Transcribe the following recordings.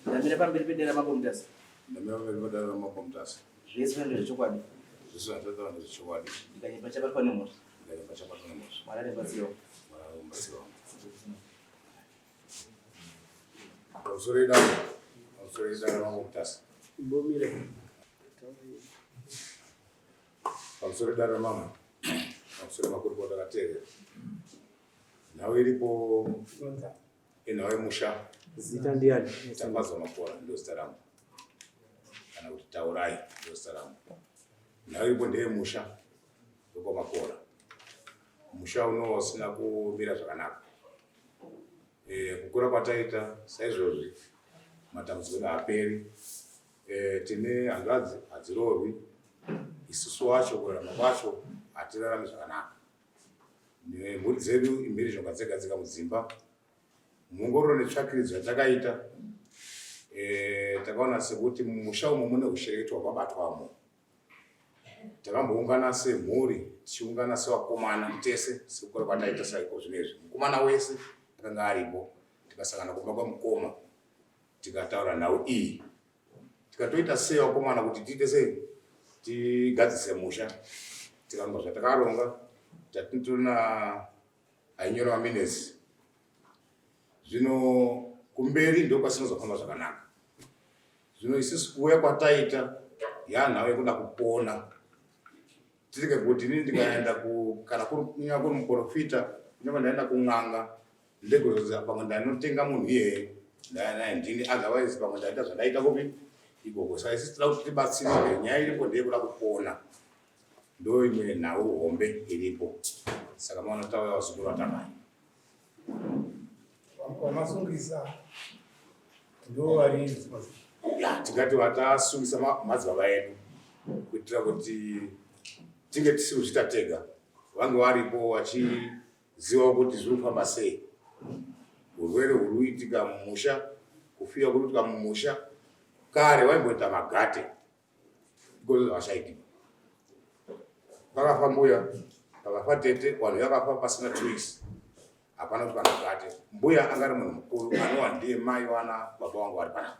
Ndamira pamberi pedare raMambo Mutasa. Ndamira pamberi pedare raMambo Mutasa. Zvese ndezvechokwadi. Zvese zvandataura ndezvechokwadi. Ndikanyepa chabatwa nemhosva. Ndikanyepa chabatwa nemhosva. Mwari aribatsirawo. Mwari aribatsirawo. Pamusoro idare. Pamusoro idare raMambo Mutasa. Mbomire. Pamusoro idare raMambo. Pamusoro makurukota akateerera. Nhau iripo inhau yemusha. Zita ndiani? Tafadzwa Makora ndo zita rangu, kana kuti Taurai ndo zita rangu. Nhau iripo ndeyemusha wekwaMakora, musha unowa usina kumira zvakanaka. E, kukura kwataita saizvozvi matambudziko edu haaperi. E, tine hanzvadzi hadziroorwi, isusu wacho kurarama kwacho hatirarami zvakanaka. Mhuri dzedu imhirizhonga dzega dzega mudzimba. Muongororo netsvakiridzo yatakaita e, takaona sekuti mumusha umo mune hushereketi hwakabatwamo. Takamboungana semhuri tichiungana sevakomana tese sekukura kwataita saiko zvino izvi. Mukomana wese akanga aripo tikasangana kumba kwamukoma tikataura nhau iyi tikatoita sei vakomana kuti tiite sei tigadzise musha tikaronga zvatakaronga tatitona ainyora maminesi zvino kumberi ndokwasinozofamba zvakanaka zvino isusu kuuya kwataita yanhau yekuda kupona tirege kuti inini ndikaenda kana kunyanya kuri muprofita kunyange ndaenda kun'anga Ndegozodza pamwe ndanotenga munhu iyeye ndaya naye ndini otherwise pamwe ndaita zvandaita kupi ikoko saka isi tinoda kuti tibatsirike nyaya iripo ndeyekuda kupona ndo imwe nhau hombe iripo saka maona tauya vazukuru vatamai Vamasungisa ndo vari ya tingati vatasungisa madzibaba edu kuitira kuti tinge tisiri kuzviita tega vange varipo vachi Ziva kuti zviri kufamba sei. Urwere huri kuitika mumusha, kufiwa kuri kuitika mumusha. Kare waimboita magate ikozo zvavachaitika. Pakafa mbuya, pakafa tete, vanhu vakafa pasina 2 weeks. Hapana kuti vanhu gate. Mbuya anga ari munhu mukuru anova ndiye mai vana baba vangu vari panapa.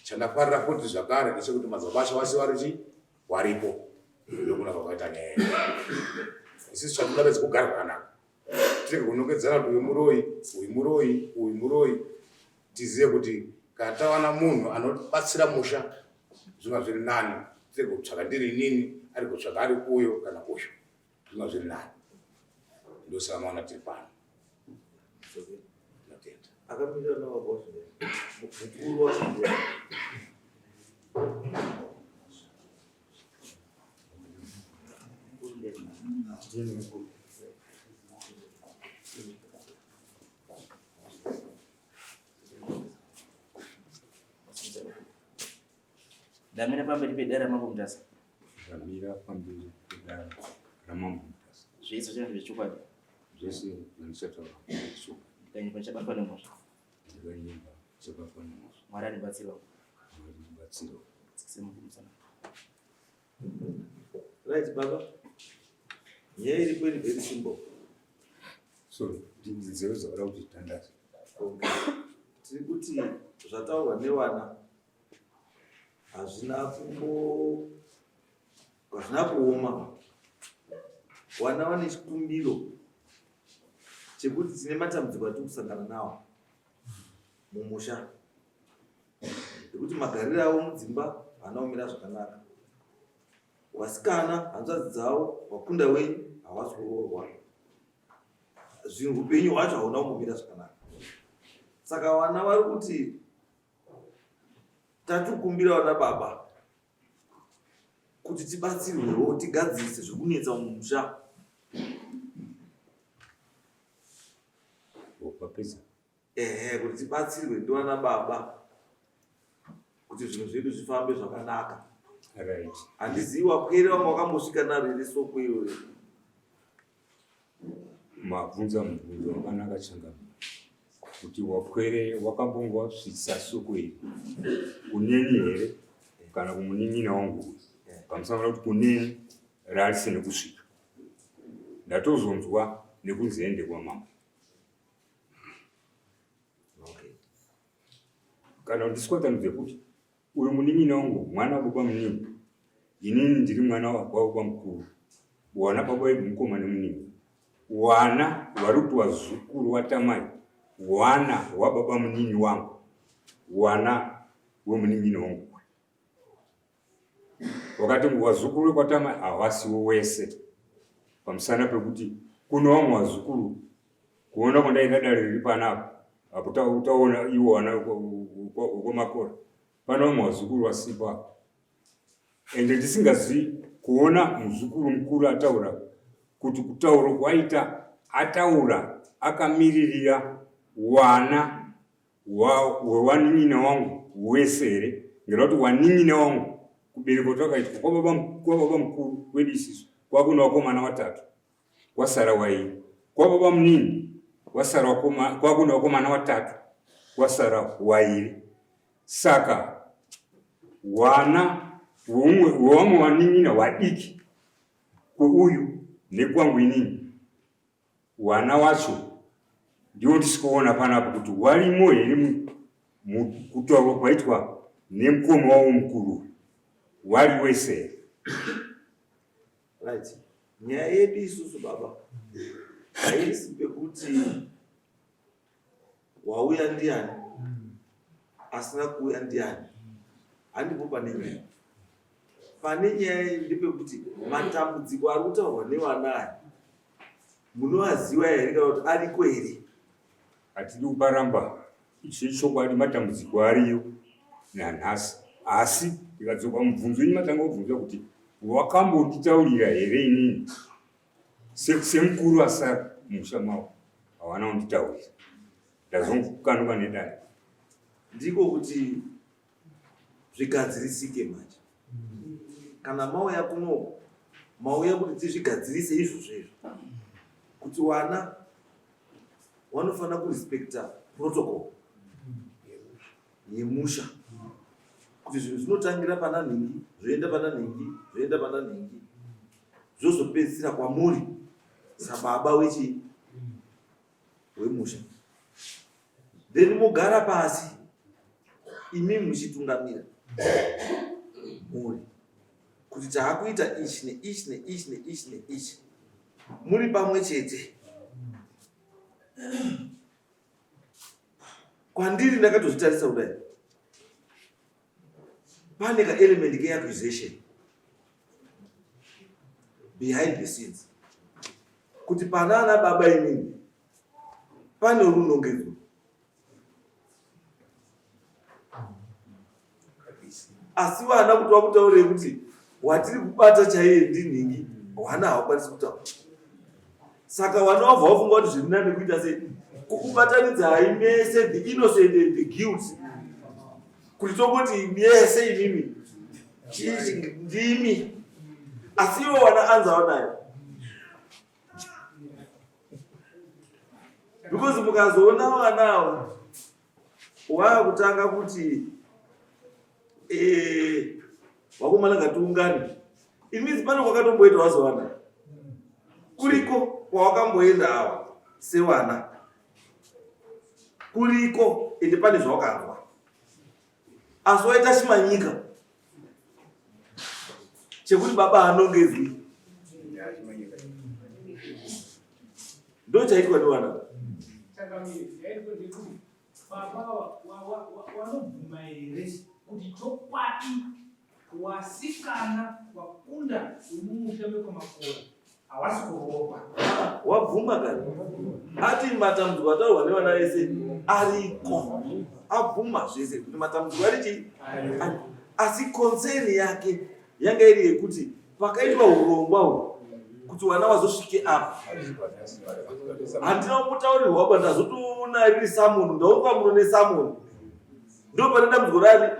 Chandafarira futi zvakare ndechekuti madzibaba acho vese vari chi waripo ndokunaka kwakaita nyaya yedu. Isusu chatinoda bedzi kugara zvakanaka tirege kunongedzana kuti uyu muroyi uyu muroyi uyu muroyi tizive kuti kana tawana munhu anobatsira musha zvinga zviri nani tirege kutsvaka ndiri inini ari kutsvaka ari uyo kana uyo zvinga zviri nani ndosaka maona tiri pano Ndinotenda. Akamira nawo mukuru wacho ndiani? Ndamira pamberi pedare raMambo Mutasa. Ndamira pamberi pedare raMambo Mutasa. Zvese zvinhu zvechokwadi. Zvese zvandichataura zvechokwadi. Ndikanyepa ndichabatwa nemhosva. Ndikanyepa ndichabatwa nemhosva. Mwari andibatsirawo. Mwari andibatsirawo. Semukumusana. Right baba. Nyaya iripo iri very simple. Sorry, ndinzeve zvavada kuti tandase. Okay. Tiri kuti zvataurwa nevana hazvina kumbo hazvina kuoma. Vana vane chikumbiro chekuti tine matambudziko atiri kusangana nawo mumusha nekuti magariro avo mudzimba haana kumira zvakanaka. Vasikana hanzvadzi dzavo vakunda wenyu havasi kuroorwa. Zvinhu upenyu hwacho hauna kumbomira zvakanaka. Saka vana vari kuti tatokumbira vana baba kuti tibatsirwewo tigadzirise zvekunetsa mumusha. Wapedza? Ehe, kuti tibatsirwe ndiwana baba kuti zvinhu zvedu zvifambe zvakanaka. Right. Handizivi wapwere vanga wakambosvika naro here soko iroro. Mabvunza mubvunzo wakanaka changamire kuti wapwere wakambonge wasvitsa soko iri kuneni here kana kumunin'ina wangu uyu pamusana kuti kuneni rarisine kusvika ndatozonzwa nekunzi ende kwamambo. Okay. Kana kuti ndiswatanudze kuti uyu munin'ina wangu mwana wababa munini, inini ndiri mwana wababa mukuru, wana baba vedu mukoma nemunin'ina, wana vari kuti wazukuru waTamai, wana wababa munini wangu, wana wemunin'ina wangu. Wakati wazukuru wekwaTamai hawasiwo wese, pamusana pekuti kuno vamwe wazukuru kuona kwandaita dare riri panapa apo taona iwo wana wekwamakora pane vamwe vazukuru vasipo apa ende ndisingazivi kuona muzukuru mukuru ataura kuti kutaura kwaita ataura akamiririra wana wewanin'ina wangu wese here ngera kuti wanin'ina wangu kuberekwa twakaitwa kwababa mukuru wedu isisu kwakune wakomana watatu kwasara wairi kwababa munini kwasara kwakune wakomana watatu kwasara wairi saka wana wewamwe wanin'ina wadiki kweuyu nekwangu inini Wana wacho ndiwo ndisikuona panapa kuti warimo here mukutaurwa kwaitwa nemukoma wavo mukuru wari wese here. Right. Nyaya yedu isusu baba haisi pekuti wauya ndiani asina kuuya ndiani handipo pane nyaya pane nyaya ndepekuti matambudziko ari kutaurwa nevana aya munoaziva here kana kuti ariko here hatidi kuparamba ichi chokwadi matambudziko ariyo nanhasi asi ndikadzoka mubvunzo ini matanga kubvunza kuti wakambonditaurira here inini Semukuru asara mumusha mavo hawana kunditaurira, ndazongokanuka nedare. Ndiko kuti zvigadzirisike manje. Kana mauya kuno mauya kuti tizvigadzirise izvozvo izvo kuti wana wanofanira kurespekta protocol yemusha kuti zvinhu zvinotangira pana nhingi zvoenda pana nhingi zvoenda pana nhingi zvozopedzisira kwamuri sababa wechi wemusha then mogara pasi imi muchitungamira mhuri kuti taakuita ichi neichi neichi neichi neichi muri pamwe chete kwandiri ndakatozvitarisa kudai pane kaelement keaccusation behind the scenes kuti pana ana baba imini pane runongedzo asi vana kuti vakutaurire kuti watiri kubata chaiye ndinhingi hwana hawakwanisi kutaura saka vana wabva wafunga kuti zviri nani kuita sei kukubatanidzai mese the innocent and the guilt kuti tongoti mese imimi chii ndimi asi ivo wana anza wanayo because mukazoona vana ava waakutanga kuti eh, vakomana ngatiungane it means pane kwakatomboita wazowana kuriko kwawakamboenda awa sewana kuriko ende pane zvawakanzwa asi waita chimanyika chekuti baba anongezwi ndo chaitwa ndiwana Baba wanobvuma here kuti chokwadi wasikana wakunda wemumusha mekwamakora hawasi kuroorwa? Wabvuma kani? Ati matambudziko ataurwa nevana vese ariko. Abvuma zvese kuti matambudziko ari chii? Asi concern yake yanga iri yekuti pakaitwa urongwa uhu kuti wana wazosvike apa handina kumbotaurirwa ba ndazotoona riri samoni ndaonga muno nesamoni ndo pane dambudziko rani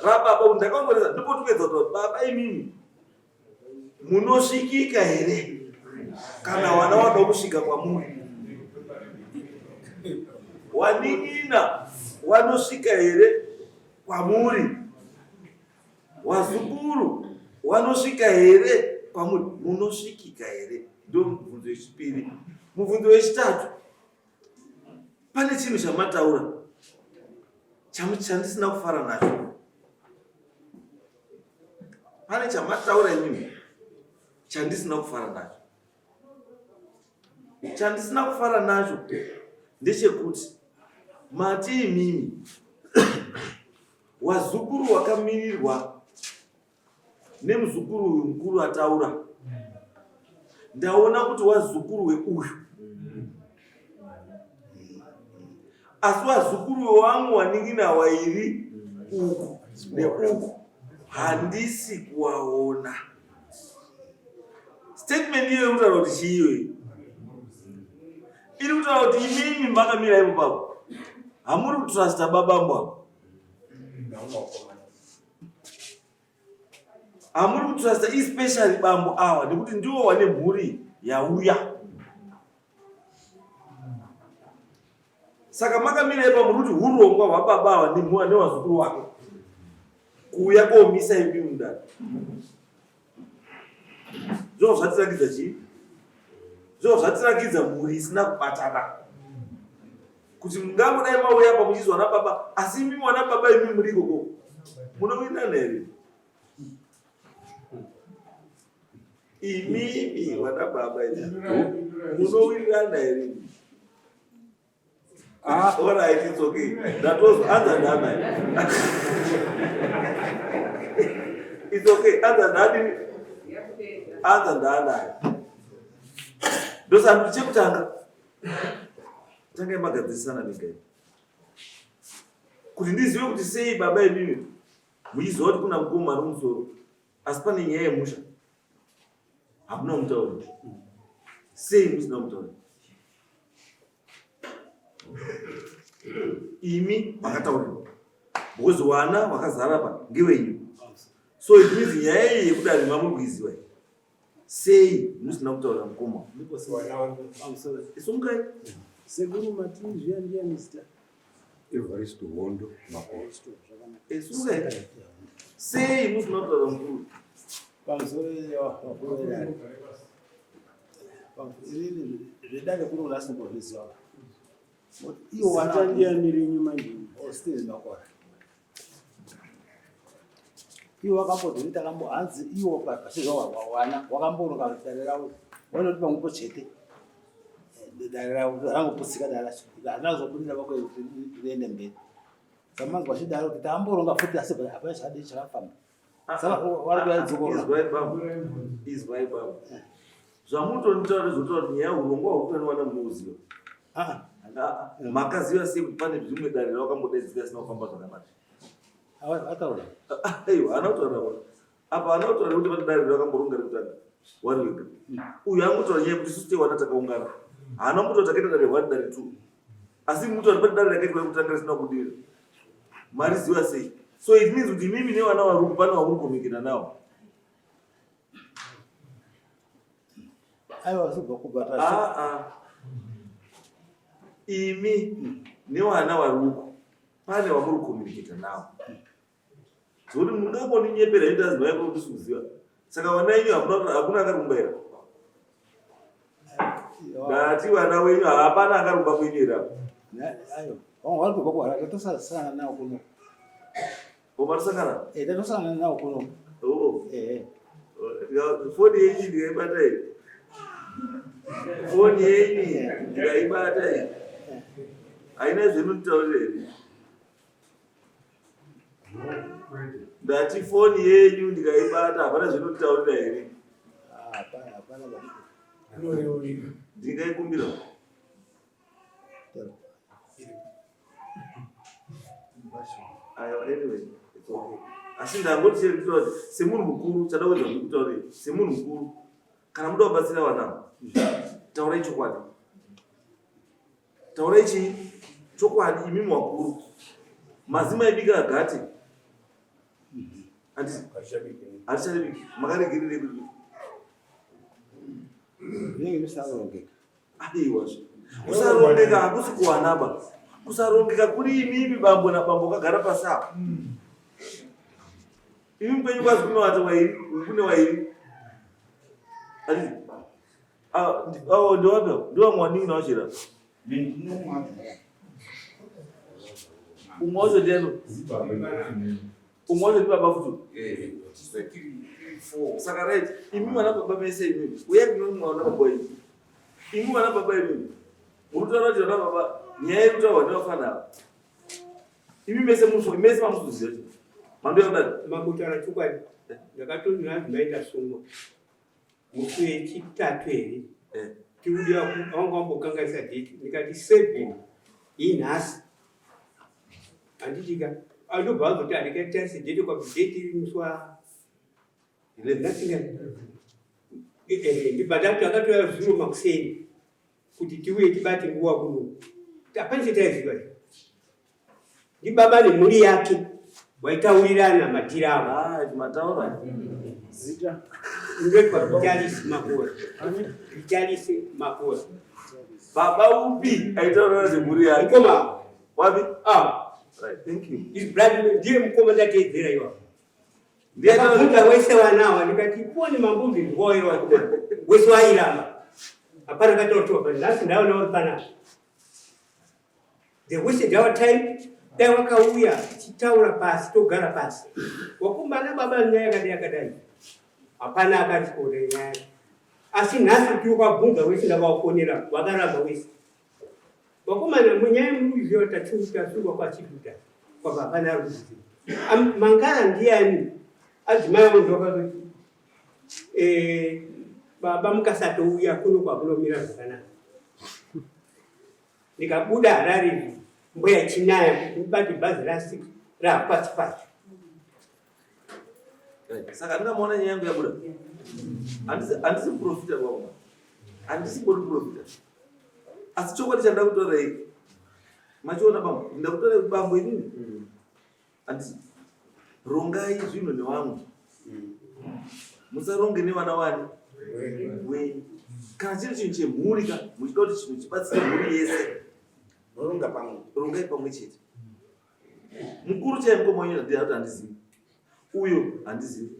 rababa ndakangonesa ndopotokuedza kuti baba imimi munosvikika here kana wana wada kusvika kwamuri wanin'ina wanosvika here kwamuri Wazukuru wanosvika here kwamuri? Munosvikika here? Ndo mubvunzo wechipiri. Mubvunzo wechitatu, pane chinhu chamataura Chandisina kufara nacho. Pane chamataura imimi chandisina kufara nacho. Chandisina kufara nacho ndechekuti mati imimi wazukuru wakamirirwa nemuzukuru uyu mukuru ataura ndaona kuti wazukuru weuyu asi wazukuru wangu wanin'ina wairi uku neuku handisi kuwaona statement iyo iri kutaura kuti chii iyoyi iri kutaura kuti imimi makamira ipo papo hamuri kutrusta babambo hamuri kutrusta especially bambo awa nekuti ndiwo wane mhuri yauya saka makamira ipa muri kuti hurongwa hwababa awa newazukuru wake kuuya komisa imi mudare zvoo zvatirakidza chii zvoo zvatirakidza mhuri isina kubatana kuti mungangodai mauya apa muchizwa nababa asi imi mwana baba imi muri ikoko munowinana here imimi wana baba imi munowirirana here Ah, all right, it's okay. That was other than I. It's okay. Other than other than I. Ndosaka chekutanga tangai magadzirisana mega imi kuti ndizive kuti sei baba imimi muchiziva kuti kuna mukoma ari musoro asi pane nyaya yemusha hamuna mutauri sei musina mutauri imi makataurirwa because wana wakazara pa ngewenyu so it means nyaya iyi yekudari mamuri kuiziva sei musina kutaura mukoma isumukai sekuru mati zviya ndiya mr Evaristo Hondo Makoro isumukai sei musina kutaura mukuru pamusoro vakuru vedare inini zvedare kuri kuti asingozviziva iwo wana ndiani renyu manje Steven Makora iwo wakambodini takambo hanzi iwo pasizwa wana wakamboronga dare ravo vanoti pamwepo chete dare ravo rangoputsika dare racho harina kuzobudira vako kuti riende mberi samanzwa chidaro kuti tamboronga futi asi hapana chakadii chakafamba saka vari kuyadzokorora Izwai baba. Izwai baba. Zvamutonitaura zvotaura kuti nyaya hurongwa hwakutaniwana munouziva. Ah, Ah, Makaziva sei kuti pane zvimwe dare rawakambodaidzira isina kufamba zvakanaka? ataura Aiwa, haana kutaura baba. Apa haana kutaura kuti pane dare rawakamboronga rekutanga. Wari wega. Uyu angotaura nyaya yekuti isusu teiwana takaungana. Haana kumbotaura takaita dare one dare two. Asi mutaura pane dare rakaitwa rekutanga risina kubudirira. Mariziva sei? So it means kuti imimi nevana vari pane vamuri kukomekera nawo. Aiwa zibva kubva Ah, ah. Imi nevana vari uko pane vamuri kucommunicata nawo. Zvekuti mungangoninyepera imi tazi mai kuti kuziva. Saka vana yenyu hakuna hakuna akarumba here? Ndati vana wenyu hapana akarumba kwenyu here apo? Ayo, vamwe vari kubva kuHarare tatosangana nawo kuno. Pamatosangana? Eh, tatosangana nawo kuno. Oh. Eh. Foni yenyu ndikaibata here? Foni yenyu ndikaibata here? Haina zvenonditaurira here? Ndati foni yenyu ndikaibata hapana zvinonditaurira here? Hapana, hapana basa. Ndingaikumbira. Aiwa, anyway, it's okay. Asi ndangoti chete nditaura kuti semunhu mukuru chada kuedza kukutaurira semunhu mukuru kana muda kubatsira vana taurai chokwadi. Taurai chii? Chokwadi imimi wakuru. Mazima aibika agate. Handiti? Harichabiki. Makaregererei kuti Zvinenge zvisarongeka. Aiwa zve. Kusarongeka hakusi kuwanaba. Kusarongeka kuri imimi bambo nabambo kagara pasi apa. Imi kwenyu kwazi kune wati wairi, kune wairi. Handiti? Ah, oh, ndowapi? Ndowamwe waningi nawachera. Umwe wacho ndiani? Umwe wacho ndibaba futi. Eh, Saka right, imi vana baba mese imi. Uyai kuno mwana baba imi. Imi vana baba imi. Muri kutaura kuti vana baba nyaya iri kutaurwa nevafana ava. Imi mese muso, mese mamusuziva. Mando yakadari. Mambo taura chokwadi. Ndakatonzi hanzi maita sungwa. Musi wechitatu here? Eh. Tiuya wanga wambokanganisa date. Ndikati 7 inhasi. Handitika. Andobva azoti handikatarisa date kwapi date iri musi wa 11. Ndibva ndati akatouya zuro makuseni kuti tiuye tibate nguva kuno. Hapana chataiziva. Ndibaba nemhuri yake waitaurirana madhiri avo. Ah, mataura. Zita. Ndoitwa Vitalis Makora. Vitalis Makora. Baba upi aitaura nemhuri yake? Mukoma. Wapi? Ah, Right, thank you. his brother ndiye mukoma ndateedzera iwapo. Ndiye ataura Ndakabvunza wese wanawa ndikati poni mambumbi ndiwoira wese wairamba. Hapana kataura but nhasi ndaona uri panapa. They wasted our time. Dai wakauya tichitaura pasi togara pasi. Wakumbana baba nyaya yakadai yakadai. Hapana akati kuona nyaya. Asi nhasi tiri kwabvunza wese ndavafonera vakaramba wese. Vakomana munyaya muruziva tasungwa kwachibuda kwabva hapana ari kuziva. Mangara ndiani? Adzimai vangu ndokazoti baba mukasatouya kuno kwakunomira zvakanaka. Ndikabuda Harare mbuya chinaya kuti ndibate bhazi ra6 ra 5:30. Right. Saka ndingamuona nyaya yangu yabuda. Handisi kuprofita kwako. Handisi mbori kuprofita. Asi chokwadi chandida kutaura iyi. Machiona bambo, ndida kutaura bambo inini. Handisi rongai zvinhu nevamwe. Musaronge nevana wani wenyu. Kana chiri chinhu chemhuri ka, muchida kuti chinhu chibatsire mhuri yese. Ronga pamwe. Rongai pamwe chete. Mukuru chaiye mukoma wenyu ndiye ati handizivi. Uyo handizivi.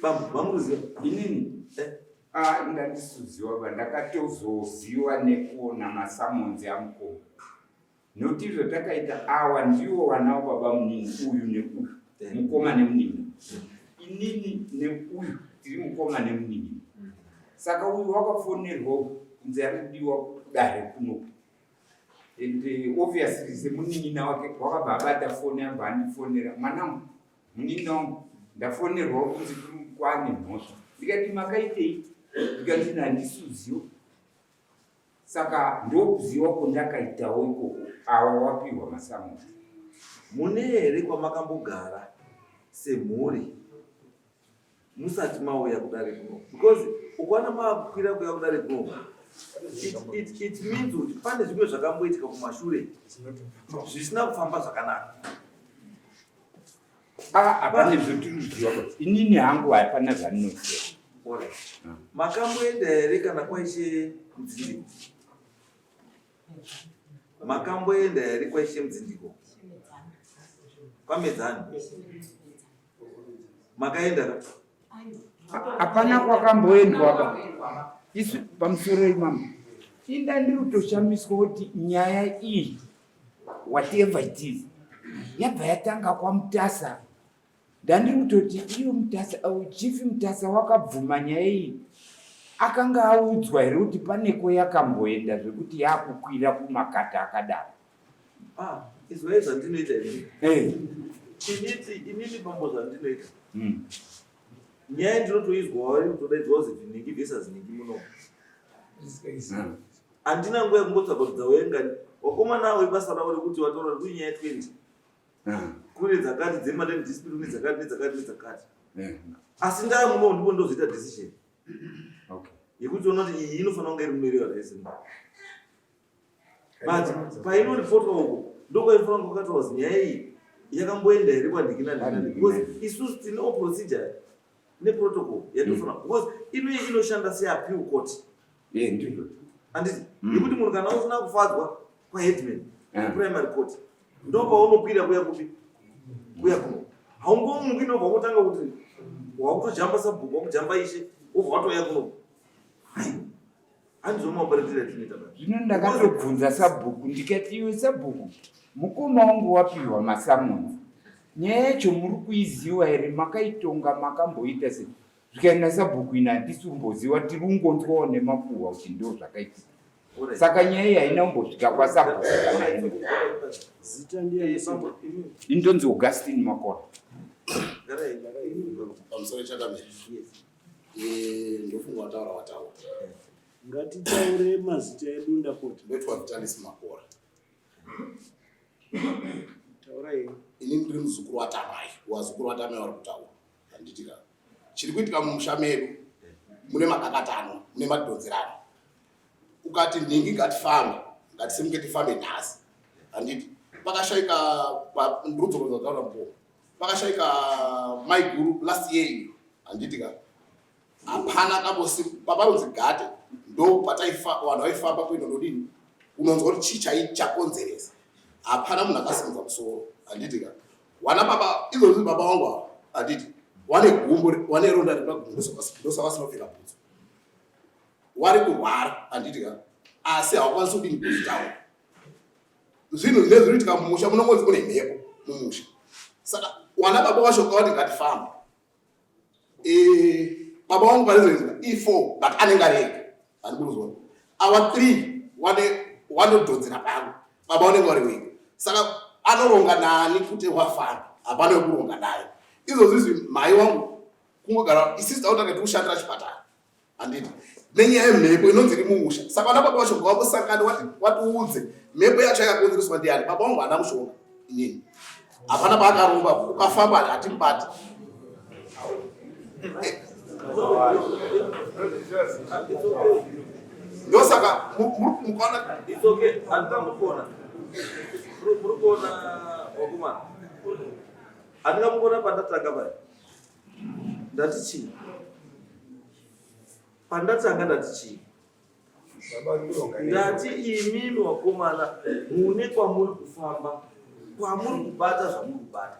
Bambo, mamuruziva? Inini? Eh. Ah, ndandisuziwa ba ndakatozoziwa nekuona masamonzi amukoma. Nokuti izvo takaita awa ndiwo vana baba munini uyu neuyu mukoma nemunini. Inini neuyu tiri mukoma nemunini. Saka uyu wakafonerwa kunzi ari kudiwa kudare kuno. And obviously semunin'ina wake wakabva abata foni abva andifonera, mwanangu munin'ina wangu ndafonerwa kunzi kwane mhosva. Ndikati makaitei? Ndikati handisuziwa. Saka ndokuziwa kwandakaitawo ikoko awa wapiwa masamusi. Mune here kwamakambogara semhuri musati mauya kudare kuno? Because ukaona makukwira kuya kudare kuno, it means kuti pane zvimwe zvakamboitika kumashure zvisina kufamba zvakanaka. Ah, hapana zvotiriziva. Inini hangu hapana zvandinoziva. Alright. Makamboenda here kana kwaishe Mudzindiko? Makamboenda here kwaishe Mudzindiko? Kwamedzani? Makaenda ka? Hapana kwakamboendwa ba. Isu pamusoro imama. Inda ndiri kutoshamiswa kuti nyaya iyi whatever it is yabva yatanga kwaMutasa. Ndandiri kutoti iyo Mutasa, Chief Mutasa wakabvuma nyaya iyi akanga audzwa here kuti pane kweyakamboenda zvekuti yakukwira kumakata akadaro? Ah, izwai zvandinoita ini. Eh. Inini bambo zvandinoita. Nyaya ndinotoizwa vari kutodaidzwa kuzi nhingi versus nhingi muno. Handina nguva yekumbotsvaga kuti dzauya Wakomana avo ibasa ravo rekuti vataura kuti nyaya 20. Kune dzakati dzemaland dispute, kune dzakati nedzakati nedzakati. Asi ndaya muno ndipo ndozoita decision. Yekuti ona kuti iyi inofanira kunge iri munoireva zvese. But painoripotwa uko ndokwainofanira kunge kwakataurwa kuti nyaya iyi yakamboenda here kwanhiki nanhiki, because isusu tinewo procedure neprotocol yatinofanira, because inoyi inoshanda seappeal court. Ndizvo. Handiti yekuti munhu kana usina kufadzwa kwaheadman primary court, ndo paunokwira kuya kupi, kuya kuno. Haungomuki inobva kutanga kuti wakutojamba sabhuku, wakujamba ishe, wobva watouya kuno. Handizvo maoperatiri atinoita baba. Zvino ndakatobvunza sabhuku ndikati iwe sabhuku mukoma wangu wapiwa masamonzi nyaya yacho muri kuiziva here makaitonga makamboita sei zvikaenda sabhuku ini handisi kumboziva tiri kungonzwawo nemakuhwa kuti ndo zvakaitika saka nyaya iyi haina kumbosvika kwasabhuku kana ino Zita ndiye indonzi Augustine Makora. Pamusoro chakamira. Eh, ndofunga wataura wataura. Ngatitaure mazita edu ndapota. Ndoitwa Vitalis Makora. Taurai. Ini ndiri muzukuru waTamai. Wazukuru waTamai vari kutaura. Handiti ka. Chiri kuitika mumusha medu mune makakatanwa, mune madhonzerano. Ukati nhingi ngatifambe, ngatisimuke tifambe nhasi. Handiti pakashaika ndrudzo rwataura mukoma. Pakashaika maiguru last year iyo. Handiti ka. Hapana kambosi papanonzi gate ndo pataifa vanhu vaifamba kuenda ndodini unonzwa kuti chii chai chakonzeresa. Hapana munhu akasimudza musoro. Handiti ka. Wana baba izvozvi baba wangu ava handiti wane gumbo wane ronda repagumbo ndosaka vasina kupfeka bhutsu. Wari kurwara handiti ka asi hawakwanisi kudini kuzvitaura. Zvinhu zvinenge zvinoitika mumusha munongonzi mune mhepo mumusha. Saka wana baba wacho ukavati ngatifambe. Eh, baba wangu parizoizwa e4 but anenge ari ega handikuri kuzviona our 3 wane wanodhonzera pano baba vanenge vari wega saka anoronga nani kuti wafana hapana wekuronga naye izvozvi izvi mhai wangu kungogara isisi tautanga tikushandira chipatara handiti nenyaya yemhepo inonzi iri mumusha saka vana baba vacho ngavambosangane watiudze mhepo yacho yakakonzereswa ndiani baba vangu haana mushonga inini hapana paakaromba ukafamba hatimubati ndosaka mukaona murikuona wakomana handina mukuona pandatanga paya ndati chii pandatanga ndati chii ndati imimi wakomana mune kwamuri kufamba kwamuri kubata zvamuri kubata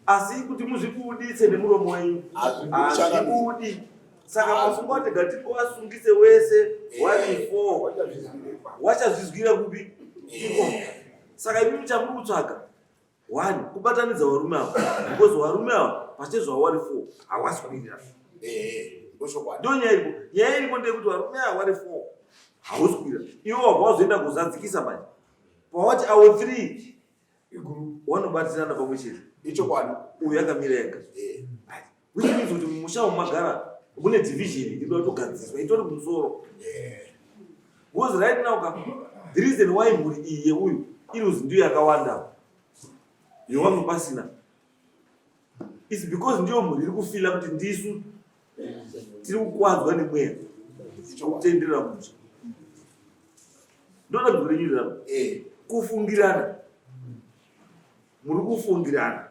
asi kuti muzvibuditse nemuromo wenyu hazvibudi saka mafungo ati gatimbovasungise wese wari four wachazvizwira kupi iko saka imimi chamuri kutsvaga One, kubatanidza varume ava because varume ava pachezvavo vari four hawasi kuwirirana. Eh, ndochokwadi. Ndo nyaya iripo. Nyaya iripo ndeyekuti varume ava vari four hausi kuwirirana. Iwe wabva wazoenda kuzadzikisa manje. Pawati avo three wanobatirana pamwe chete. Ichokwadi. Uyu akamira ega. Eh. Which means kuti mumusha umu magara mune division inoda kutogadziriswa itori kumusoro. Because right now ka the reason why mhuri iyi yeuyu iri kuzi ndiyo yakawanda yewamwe pasina is because ndiyo mhuri iri kufila kuti ndisu tiri kukwadzwa nemweya kutenderera mutsva. Ndoda kuti renyu ravo Eh. kufungirana muri kufungirana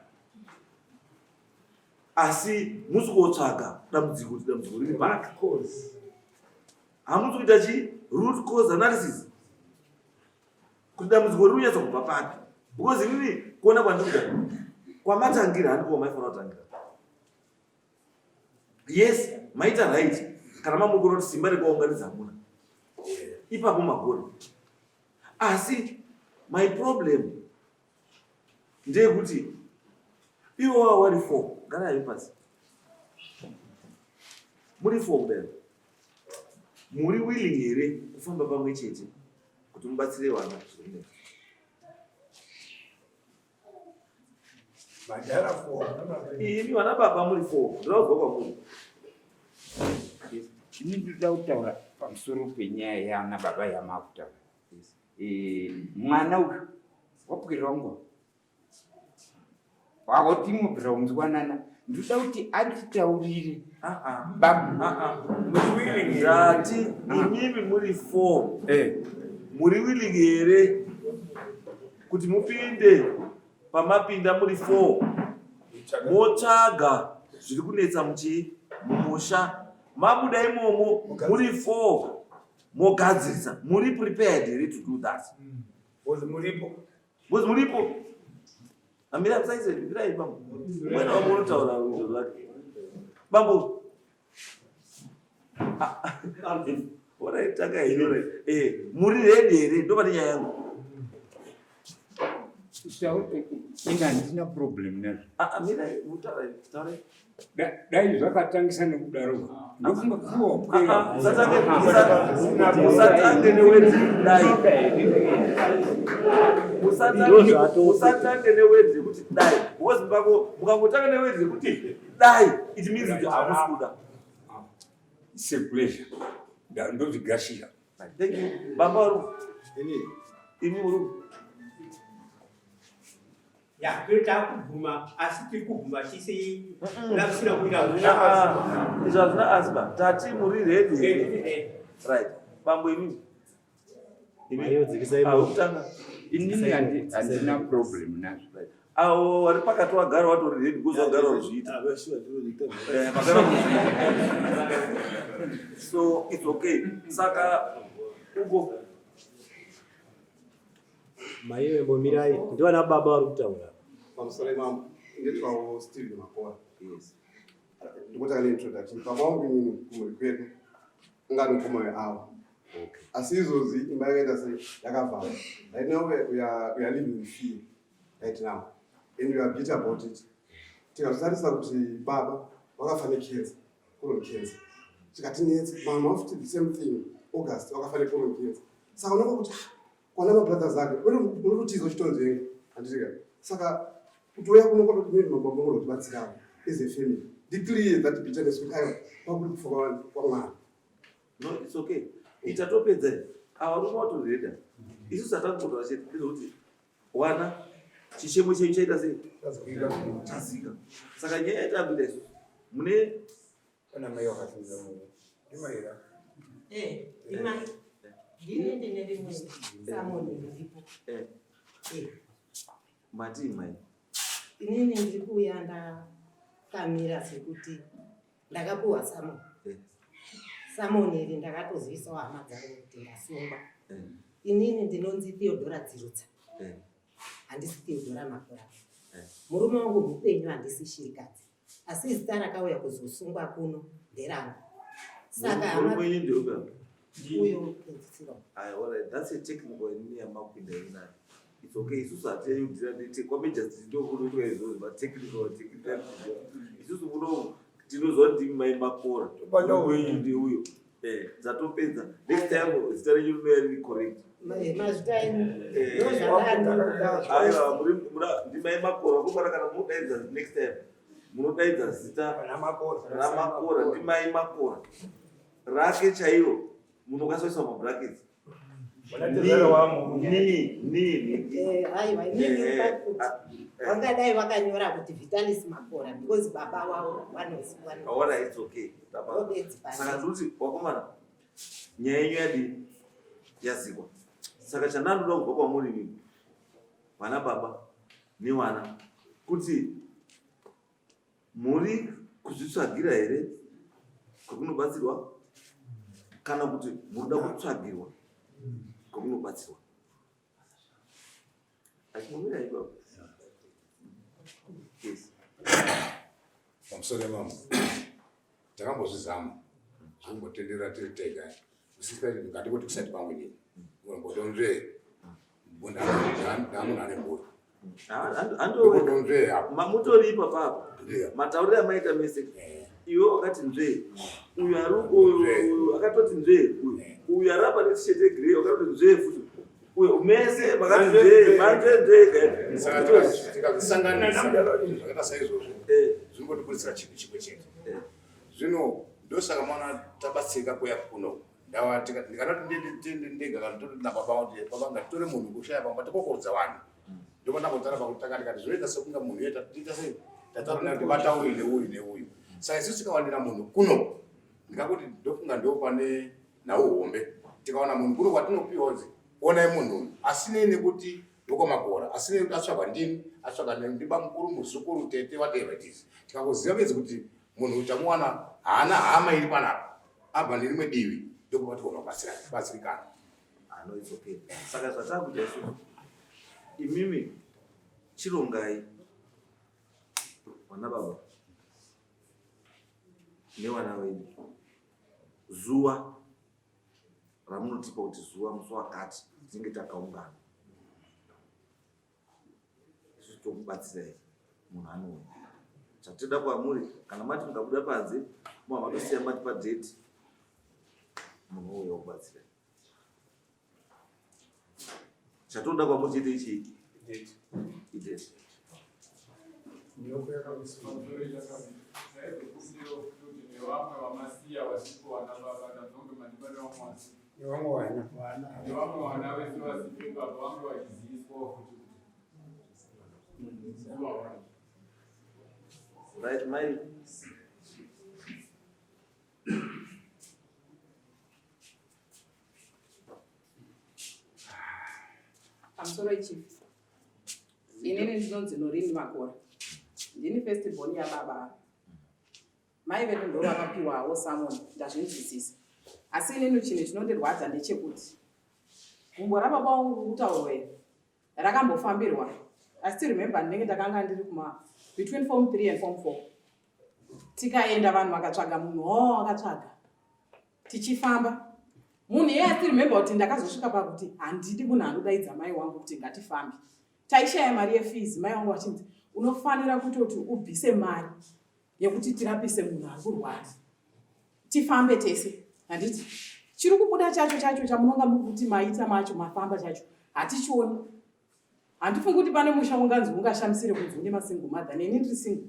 asi musi kotsvaga dambudziko kuti dambudziko riri papi hamusi kuita chi root cause analysis kuti dambudziko riri kunyatsa kubva papi because inini kuona kwandikuda kwamatangira handiko kwamaifanira kutangira yes maita right kana mamukona kuti simba rekuvaunganidza hamuna ipapo magona asi my problem ndeyekuti ivo wava wari four garai pasi muri four kudai muri willing here kufamba pamwe chete kuti mubatsire vana zvirinetsa Madhara four. Imi vana baba muri four ndoda kuzwa kwamuri. Ini ndoda kutaura pamusoro penyaya yaana baba yamakutaura. Eh, mwana uyu wapwira wangu wakotimubvira kunzwanana ndoda kuti anditaurire ah, ah. Ah, ndati imimi muri four eh. muri willing here kuti mupinde pamapinda muri four motsvaga zviri kunetsa muchii mumusha mabuda imomo muri four mogadzirisa muri prepared here to do that Because muripo. Because muripo amira musaise mirai bambo mwana wangu unotaura zvo zvake bambo. Alright, tanga henyu right. Eh, muri ready here? Ndopane nyaya yangu. Ini handina problem nazvo. Ah, ah, mira, mutaura, taura. Dai zvakatangisa nekudaro. Ndofunga kuwa kwera. Ah, ah, musatange musatange newedzi dai. Musatange musatange newedzi kuti dai. Because mukako mukangotanga newedzi kuti dai it means kuti hamusi kuda. It's a pleasure. Ndozvigashira. Thank you. Baba vari imi muri Ya, tiri takubvuma asi tiri kubvuma chisi lakusina kuita izvo hazvina asi ba tati muri ready right bambo imimi Kutanga inini handina problem nazvo avo vari pakati wagara watori ready kuzi wagara wazviita eh, magara wazviita so it's okay saka uko Maiwe mbomirai ndivana baba vari kutaura. Pamusoro imambo ndetwawo Steven Makora. Yes. Ndikutanga neintroduction. Baba wangu inini kumhuri kwedu ungari mukoma weawa. Okay. Asi izvozvi imba yakaita sei yakavharwa. Right now we are, we are living in fear right now and we are bitter about it. Tikazotarisa kuti baba vakafa necancer, colon cancer. Zvikatinetsa mama futi the same thing August vakafa necolon cancer. Saka unoona kuti ah, kwana mabrothers ake unototiza uchitonzvenga handitika saka kutouya kuno kwatoti maybe mababa vanoda kutibatsirawo as a family ndiclear that bitterness kuti aiwa kwakuri kufa kwamwana no it's okay itatopedza ava varume vatoreda isu satangotora chete ndezvekuti wana chichemo chenyu chaita sei chazika saka nyaya yatakuita isu mune Ana mai wakasimudza munhu. Ndimai here? Eh, ndimai. Ndini ndine rimwe samoni riripo. Eh. Eh. Matii mai? Inini ndiri kuuya ndakamira sekuti ndakapuwa samoni. Eh. Samoni iri ndakatozivisawo hama dzangu kuti ndasungwa. Eh. Inini ndinonzi Theodora Dzirutsa. Eh. Handisi Theodora Makora. Eh. Murume wangu mupenyu handisi shirikadzi. Asi zita rakauya kuzosungwa kuno nderangu. Saka hama Murume wenyu ndeupi apa? uyo pedzisira. Ayi, alright, that's a technical inini yamakuinda inayo. It's okay, isusu hatiyudira nete kwameja ndokunoitwa izvozvo ma technical technical. Isusu kuno tinoziva kuti ndimi mai Makora. Tobata wenyu. Ndeuyo. Eh, dzatopedza. Next time zita renyu rinouya riri correct. Mazita enyu Eh, ndozvandanoda. Aiwa, muri mura ndimai Makora kupara kana munodaidza next time munodaidza zita ramakora ndimai Makora rake chairo munokwanisa kuisa mabrackets ni ni ni Eh, aiwa inini Eh, pakuti ah, eh. vangadai vakanyora kuti Vitalis Makora because baba wavo vanoziva Aona it's okay. Tapa. ndobedzi Saka pasi. ndikuti wakomana nyaya yenyu yadii yazikwa. Saka chandandoda kubva kwamuri mimi vana baba nevana kuti muri kuzvitsvagira here kwekunobatsirwa kana kuti munoda kutsvagirwa kwekunobatsirwa. Achimomira ipapo. Yes. Pamusoro imamo takambozvizama zvekumbotendera tiri tega ngandikuti kusati kwangu inini mbotonzvee ndamunhu ane mhuri ndokutonzvee apo Mamutori ipapa apa. Ndiyo. Matauriro amaita mese. Iwe wakati nzvee. Uyu ari Nzvee. uyu akatoti nzvee uyu. Uyu ari apa netisheti yegrey wakatoti nzvee futi. Uyu mese makati nzvee, manzvee nzvee ka. Saka tikazvisanganisa zvakaita saizvozvo zvinongotibudisira chinhu chimwe chete zvino ndosaka maona tabatsirika kuuya kuno ndawa ndikanoti ndiende ndega kana toti nababa kuti baba ngatitore munhu kushaya pamba tikokorodza vanhu ndopandambotara pakutanga ndikati zvinoita sekunga munhu iye tatiita sei tataura naye kuti vataure neuyu neuyu saka isusu tikawanira munhu kuno ndikakuti ndofunga ndo pane nhau hombe tikawana munhu kuno kwatinopiwa kunzi onai munhu uyu asinei nekuti ndokwamakora asinei nekuti atsvagwa ndini atsvagwa ndibamukuru muzukuru tete whatever it is tikangoziva bedzi kuti munhu uyu tamuwana haana hama iri panapa abva nerimwe divi ndokuva tigona kubatsirikana Ah, no, it's okay. Saka zvatakuita isusu imimi chirongai vana baba nevana venyu zuva ramunotipa kuti zuva musi wakati tinenge takaungana isusu tokubatsirai munhu anouya chatinoda kwamuri kana mati mukabuda panze mava matosiya mati padate munhu ouya kubatsirai chatoda kwamuri chete ichii idate Nevamwe vana. Nevamwe vana vese vasipo ipapa vange vachiziviswawo futi kuti right mai Pamusoro chief. Inini ndinonzi Noreen Makora. Ndini first born yababa. Mai vedu ndo vakapiwawo summon ndazvinzwisisa. Asi inini chinhu chinondirwadza ndechekuti gumbo rababa vangu kutaurwa iri rakambofambirwa. I still remember ndinenge ndakanga ndiri kuma between form 3 and form 4. Tikaenda vanhu vakatsvaga munhu oh akatsvaga. Tichifamba munhu iye I still remember kuti ndakazosvika pakuti handidi munhu anodaidza mai wangu kuti ngatifambe. Taishaya mari yefees mai wangu vachinzi unofanira kutoti ubvise mari yekuti tirapise munhu ari kurwara tifambe tese handiti chiri kubuda chacho chacho chamunonga muri kuti maita macho mafamba chacho hatichioni handifungi kuti pane musha unganzi ungashamisire kunzi une masingle mother neni ndiri single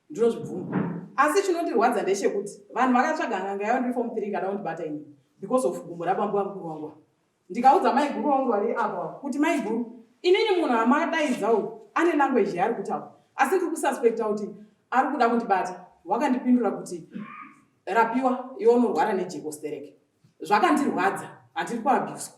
ndinozvibvuma asi chinondirwadza ndechekuti vanhu vakatsvaga n'anga yavo ndiri form 3 kada kundibata ini because of gumbo rabambo vamukuru wangu Ndikaudza maiguru vangu vari apa kuti maiguru inini munhu amadaidza uyu ane language yaari kutaura asi ndiri kususpecta kuti ari kuda kundibata. Wakandipindura kuti rapiwa iwe unorwara nejeko stereke. Zvakandirwadza handiri kuabuswa.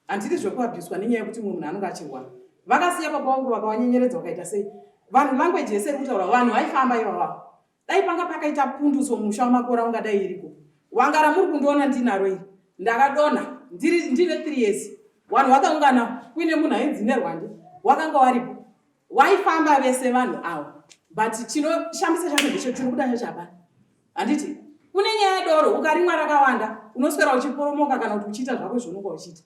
Handidi zvekuabuswa nenyaya yekuti mumwe munhu anonge achirwara. Vakasiya baba vangu vakavanyenyeredza vakaita sei. Vanhu language yese iri kutaura vanhu vaifamba ivava. Dai panga pakaita pundutso musha wamakora ungadai iriko. Wanga ramuri kundiona ndinaro iri. Ndakadonha ndiri ndine 3 years. Vanhu vakaungana kuine munhu ainzi Nerwande wakanga waripo. Waifamba vese vanhu avo. But chinoshamisa chacho ndeche chiri kuda chacho hapana. Handiti kune nyaya yedoro ukarimwa rakawanda unoswera uchiporomoka kana kuti uchiita zvako zvaunonga uchiita.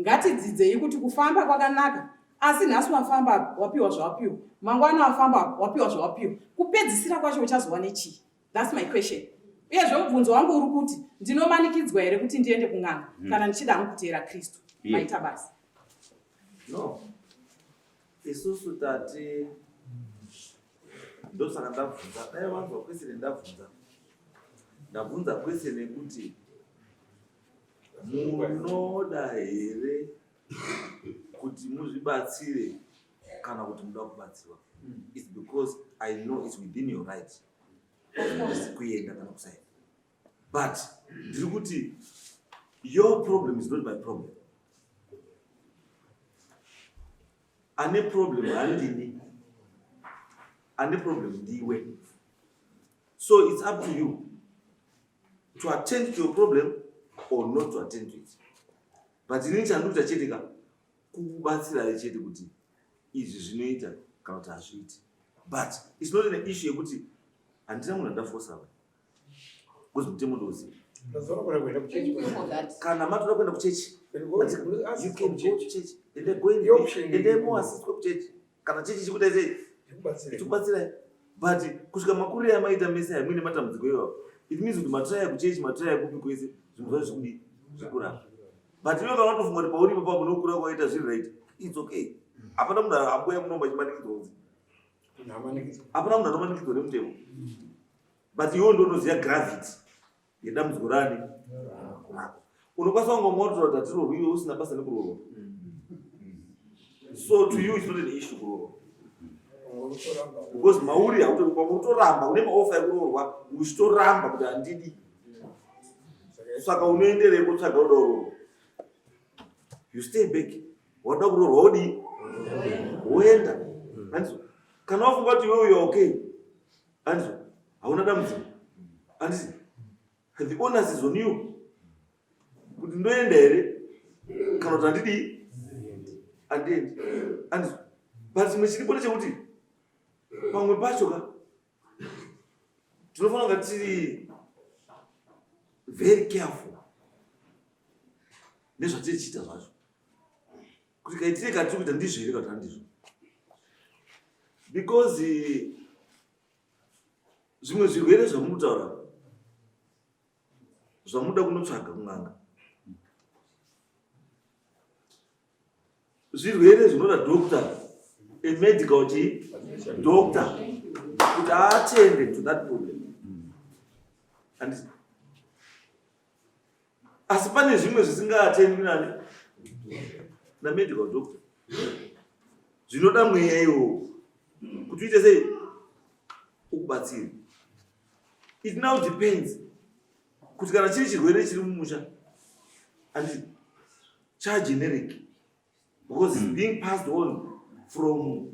Ngatidzidzei kuti kufamba kwakanaka asi nhasi wafamba apa wapiwa zvawapiwa mangwana wafamba apa wapiwa zvawapiwa kupedzisira kwacho uchazova nechii thats my question uyezve mubvunzo wangu uri kuti ndinomanikidzwa here kuti ndiende kun'anga mm. kana ndichida hangu kuteera kristu yeah. maita basa no isusu tati ndosaka ndabvunza dai wanzwa kwesene ndabvunza ndabvunza kwesene yekuti Munoda here kuti muzvibatsire kana kuti muda kubatsirwa? It's because I know it's within your right kuenda kana kusaenda. But ndiri kuti your problem is not my problem. Ane problem handini, ane problem ndiwe. So it's up to you to attend to your problem or not to attend to it but inini chandikuita chete ka kukubatsirai chete kuti izvi zvinoita kana kuti hazviiti but its not an issue yekuti handina munhu andafosa va because mutemo ndouziva kana matoda kuenda kuchechi you can go to church ende go ende moasiswe kuchechi kana chechi chikuita sei chikubatsirai but kusvika makurire amaita mese aya muine matambudziko iwawo it means kuti matraya kuchechi matraya kupi kwese zvinhu zvacho zvikudii zvikuramba but iwe kana watofunga kuti pauri ipapo unokura kwaita zviri right its okay hapana munhu ambuya munomba achimanikidzwa kunzi hapana munhu anomanikidzwa nemutemo but iwe ndonoziva gravity yedambudziko rani rako unokwanisa kunge motora kuti hatiroorwi iwe usina basa nekuroorwa so to you it's not an issue kuroorwa because mauri hautoramba une maofa ekuroorwa uchitoramba kuti handidi saka unoenderei kutsvaga uda kuroorwa you stay back wada kuroorwa wodii woenda andizo kana wafunga kuti iwewe you're okay andizo hauna dambudziko andisi the onus is on you kuti ndoenda here kana kuti handidii handiendi andizo but chimwe chiripo ndechekuti pamwe pacho ka tinofanira kunga tiri very careful. Nezvatiri chiita zvacho. Kuti kaitire katiri kuita ndizvo here kana kuti handizvo. Because zvimwe zvirwere zvamukutaura zvamuda kunotsvaga kun'anga zvirwere zvinoda doctor, a medical chi doctor kuti attend to that problem. And asi pane zvimwe zvisingaatendwi nani namedical doctor, zvinoda mweya iwowo kuti uite sei ukubatsire. It now depends kuti kana chiri chirwere chiri mumusha and chageneric, because it's being passed on from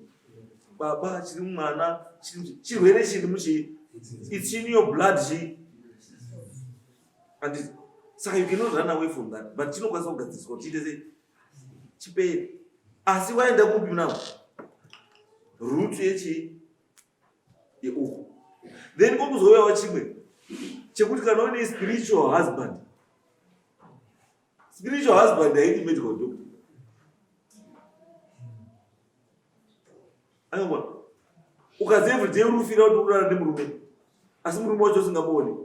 baba chiri mumwana, chirwere chiri muchi, it's in your blood chi, and saka you cannot run away from that, but chinokwanisa kugadziriswa kuti chiite sei chipere. Asi waenda kupi now? Root yechi yeuku, then kokuzouyawo chimwe chekuti kana uine spiritual husband, spiritual husband haidi medical doctor. Angangona ukazi everyday uri kufira kuti urara nemurume, asi murume wacho usingamuoni.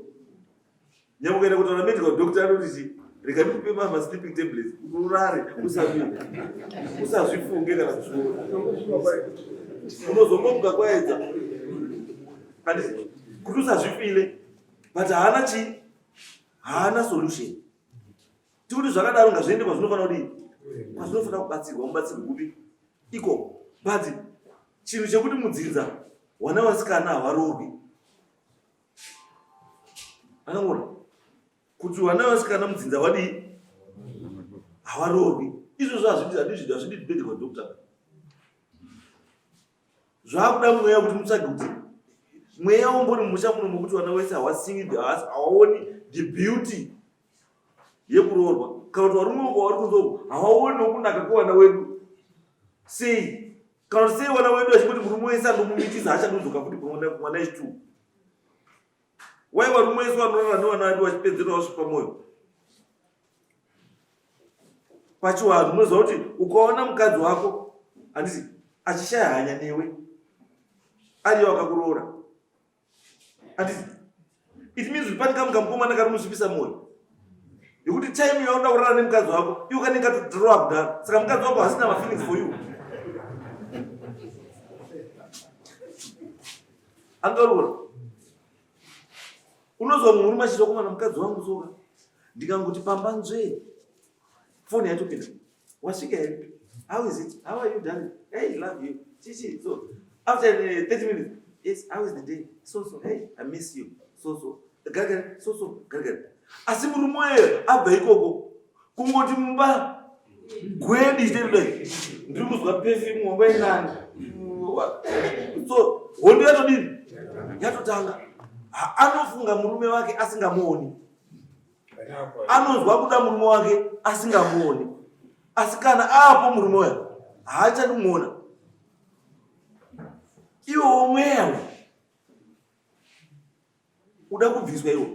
Nyangwe ukaenda kutaura medical doctor, anoti chi rega ndikupe mama sleeping tablets kuti urare, usazvifunge kana kuzviona, unozongomuka kwaedza, handiti? Kuti usazvifile, but haana chii, haana solution. Tikuti zvakadaro ngazviende kwazvinofanira kudii, kwazvinofanira kubatsirwa, mubatsirwe kupi iko. But chinhu chekuti mudzinza wana vasikana havaroorwi, anongona kuti vana vasikana mudzinza vadii, havaroorwi, izvozvo hazvidi hazvidi medical doctor. Zvakuda mweya kuti mutsvage kuti mweya umbori mumusha muno mokuti vana wese hawasiwi, hawaoni the beauty yekuroorwa, kana kuti varume uko vari kunze uko hawaoni nokunaka kwevana wedu sei, kana kuti sei vana wedu achingoti murume wese andomumitisa haachadodzoka futi kumwana echitu. Wai varume wese vanorara nevana vedu vachipedzera vasvipa mwoyo pachivanhu? Munoziva kuti ukaona mukadzi wako, handiti, achishaya hanya newe ariyo akakuroora, handiti, it means kuti pane kamwe kamukomana kari musvipisa mwoyo, yekuti time yaunoda kurara nemukadzi wako iwo kanenge katodrowa kudhara, saka mukadzi wako hasina mafeelings for you. Angaruona unozwa murume achizwa kumana mukadzi wangu soka, ndikangoti pamba nzvee, foni yatopinda, "Wasvika here? How is it? How are you, darling? Hey, love you." Chichi so after 30 minutes, "Yes, how is the day?" So so, "Hey, I miss you." So so, gargari, so so, gargari. Asi murume weyo abva ikoko, kungoti mumba gwedi chitedai, ndiri kuzwa perfume, wanga inani. So hondo yatodini, yatotanga. Anofunga murume wake asingamuoni, anonzwa kuda murume wake asingamuoni, asi kana aapo murume uya haachadi kumuona. Iwowo mweya uda kubviswa iwo.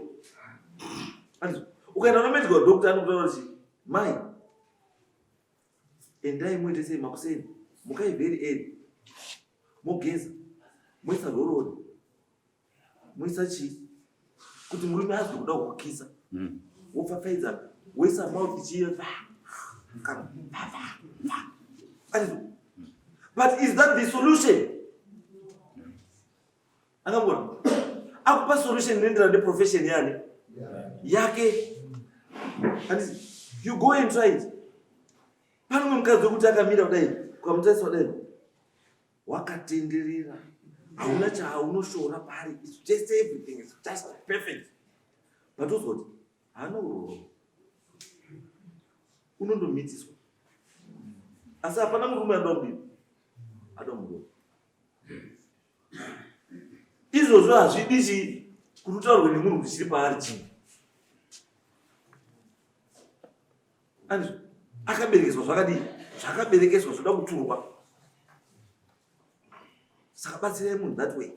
Ukaenda nomedical doctor, anokutaura kuti mai, endai muite sei makuseni, mukai very early, mogeza, moisa roll-on, moisa chii kuti murume azwe kuda kukukisa. Wopfapfaidza, woisa mouth chiyo kana. But is that the solution? Akangona akupa solution inoenderana neprofession yani yake, and you go and try it. Pane umwe mukadzi wekuti akamira kudai, ukamutarisa kudai, wakatenderera, hauna chaunoshora pari. It's just, everything is just perfect, but uzwa kuti haana uroro, unondomitiswa, asi hapana murume anoda kudini, ada murume. Izvozvo hazvidi chii kuti utaurwe nemunhu kuti chiri paari chii. Andizvo akaberekeswa zvakadii, zvakaberekeswa zvoda kuturwa. Saka batsirai munhu that way.